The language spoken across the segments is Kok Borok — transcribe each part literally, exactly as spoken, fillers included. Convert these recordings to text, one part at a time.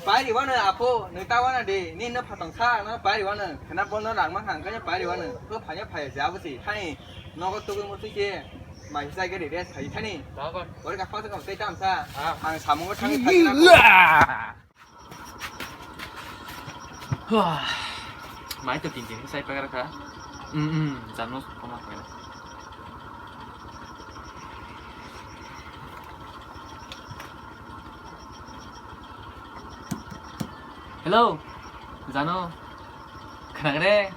Pari wano apo, neta wana de, ni no phatong sa, no pari wano, khana bono rang ma khang kanya pari wano, ko phanya phaya ja busi, thani, nogo tugu musi ke, mai sa gari de, sai thani. Tabon. Ori ka phasa ka sai tam sa, Ah. ang samungo thani phasa na. Mai to tin tin sai pagar kha. Hmm, hmm, jano koma kha. Hello, jano, khwnakre?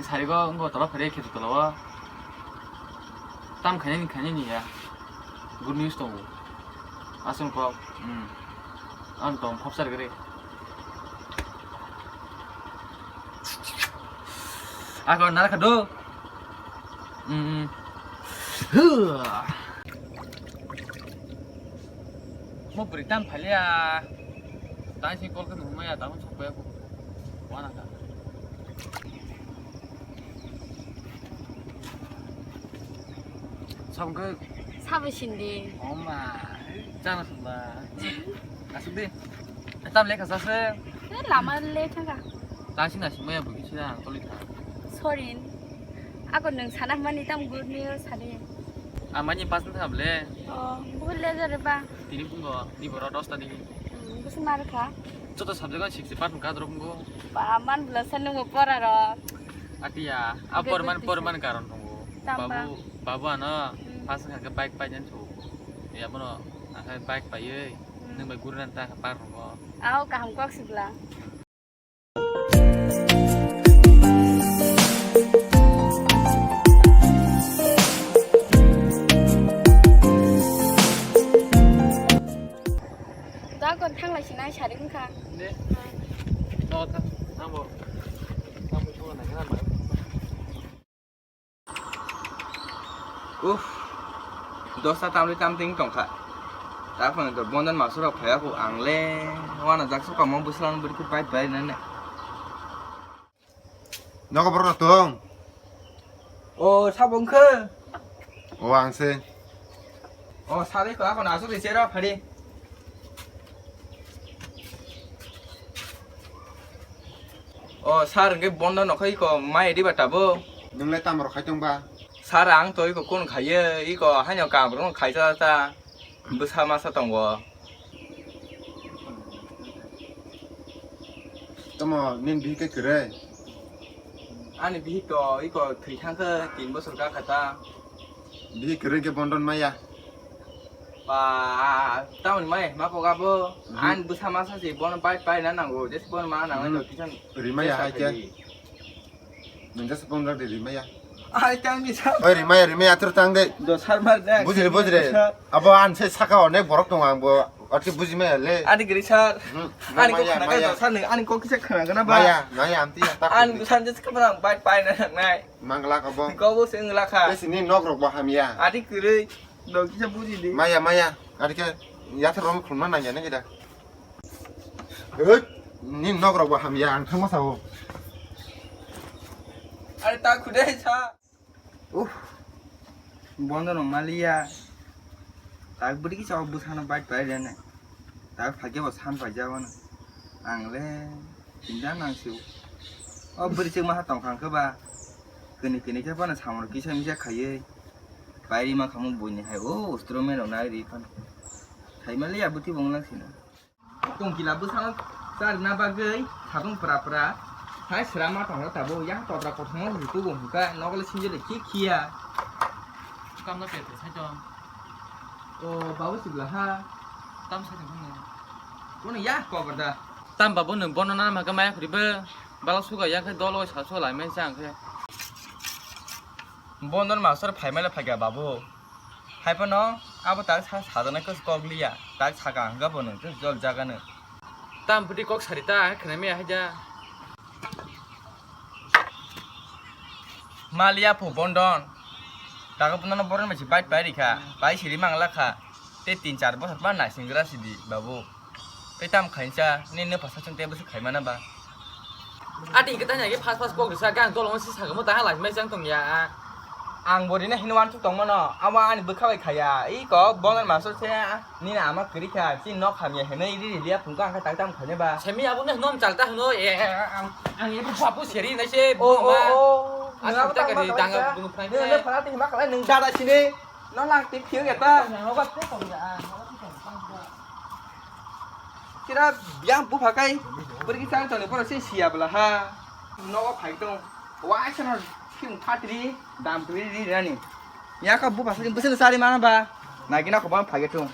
Sarigo wngkha tolo phari kheto tolo o. Tam khainani khainani ya. Good news tongo. Aswng kok. Hmm. Ang tong khopsar gre. Ako nara khado. Hmm. Huh. Mo bwrwi tam phalia. Tang sing call khe nung maya, tamo sok ya. Wana ka. Sabo khe. Sabo sindi. Oma. Chana sumba. Asuk di. Tam lekha sase. Eh, lama le thanga. Tasi nasi maya bugi sina ang toli kha. Sorin. Ako nwng sana mani tam good news sadi. Amani pas na thable. Oh, good leisure ba. Tini pungo, ni boro dos ta di. Hmm, gusi mar kha. Joto subject on sixty percent kadro pungo. Ba, man bla sa nungo pora ro. Atia, a good porman, decision. Porman karon pungo. Tamba. Babu, babu ano, hmm, pas kha ke bike pai jan chu. Ya bono, akai bike pai ei. Hmm. Nung bai guru nan ta par pungo. Au, kaham kok sibla. Da kon thang lai sinai sari wngkha. Ne? No, thang, thang bo. Thang bo, thang bo, nai, nai, nai. Uff, dosta tamni tamting tongkha. Taphano to bondan masuk rok phaya kho ang le wana jak sokamo bwslang bwrwi khe bai bai nane. Nogo borok rok tong. O sabo wngkhe. O ang se. O sari ko ako nasuk ri chero phari. O sir, hwnkhe bondo nokha iko mai riba tabo? Nwng le tamo rok khai tong ba? Sir, ang to iko kun khaiye, iko haino kam rok khai cha cha. Bwsa masa tongo. Tamo nini bihik khe kwrwi? Ani bihik to iko thwi thang khe tin bosor ka kha ta. Bihik kwrwi khe bondon maya. Ba, tamoni mai ma kok abo. Mhm. Ani bwsa masa se bono bai pai na nango, jesi bono ma nango. Mhm. To kisan. Rimaya jesa hai khe. Khai di. Nung jesa phone rak di rimaya. Ai tang di sa. Oi rimaya, rimaya atur tang de. Do sar mar de. Bujire, bujire. Sir. Abo an se saka onek borok tong ang bo. Ati buji maya le. Ani giri sir. Hmm. Ani kok maya, khana maya. Sir ni, ani kok kisa khana gana ba. Maya, maya amti ya tak. Ani sir jesa khe bai pai na nai. Mangla ka bo. Ko bo se wngla kha. Besi ni nok rok bo hamya. Adi kwrwi, do kisa buji di. Maya, maya. Adi khe yathar rom khulma nangya nang kida. Hei, ni nok rok bo hamya, ang thangma sao. Are ta khude sa. Uff. Bondo no maliya. Tak budi kisa bwsano bai pai rene. Tak phage bo san pai jabo na. Ang le. Tinda nang siu. O bwrwi chwngma ha tong khang khe ba. Kini kini khe phano samung kisa misa khaiwi. Pairi ma khamung buini hai o ustro meno nai ri phano. Thai mali abuti bong lang sina. Tong kila bwsano charina bagwi sabung pra pra. Hai sra ma tong tabo yang todra kothoma hutu bo hukha nokle sinjele khi khiya. Kamna pe sai tong. O babu sibla ha. Tam sai tong. Kono ya kobar da. Tam babu nwng bono na ma maya khuri bo. Bala suga ya khe dolo sa so lai mai chang khe. Bondon mastor phai mai le phai ga babu. Hai phano abo tak sa sa jana kos kok liya. Tak sa ka ga bo nwng jol jaga no. Tam phuti kok sari ta khna me hai ja. Maliya phu bondon. Daga punano boron masi bai pai rikha. Pai siri mangla kha. Te tin char bosor pa nai singra sidi babu. Te tam khainsa, ni ne pasa chwng te bwswk khaimana ba. Ati hwnkhe tanya khe fast fast kok rwsa, gang tolongo si sakamo ta halai mai chang tongya. Ang bo rina hino uansuk tongmano, amo ani bwkha bai khaya. I ko bonger masuk se, nini ama kwrwi kha, chini nok hamya hinwi ri ri liya phungkha, ang khe tak tam khaina ba. Semi abo no nom chalta hino, e, ang, ang ebo babu seri nai se, o, o, o. Asuk ta kari danga bung phai. Nini le phala te hima khalai nwng dada sini. No lang tik phiyo ya ta. Kira yang bupha kai, pergi cari toni poro se siya bela ha. Nogo phai tong. Wai sana film phatri, dam pri ri rani. Ya ka bupha sa bisi sari mana ba. Nagina ko ban phai tong.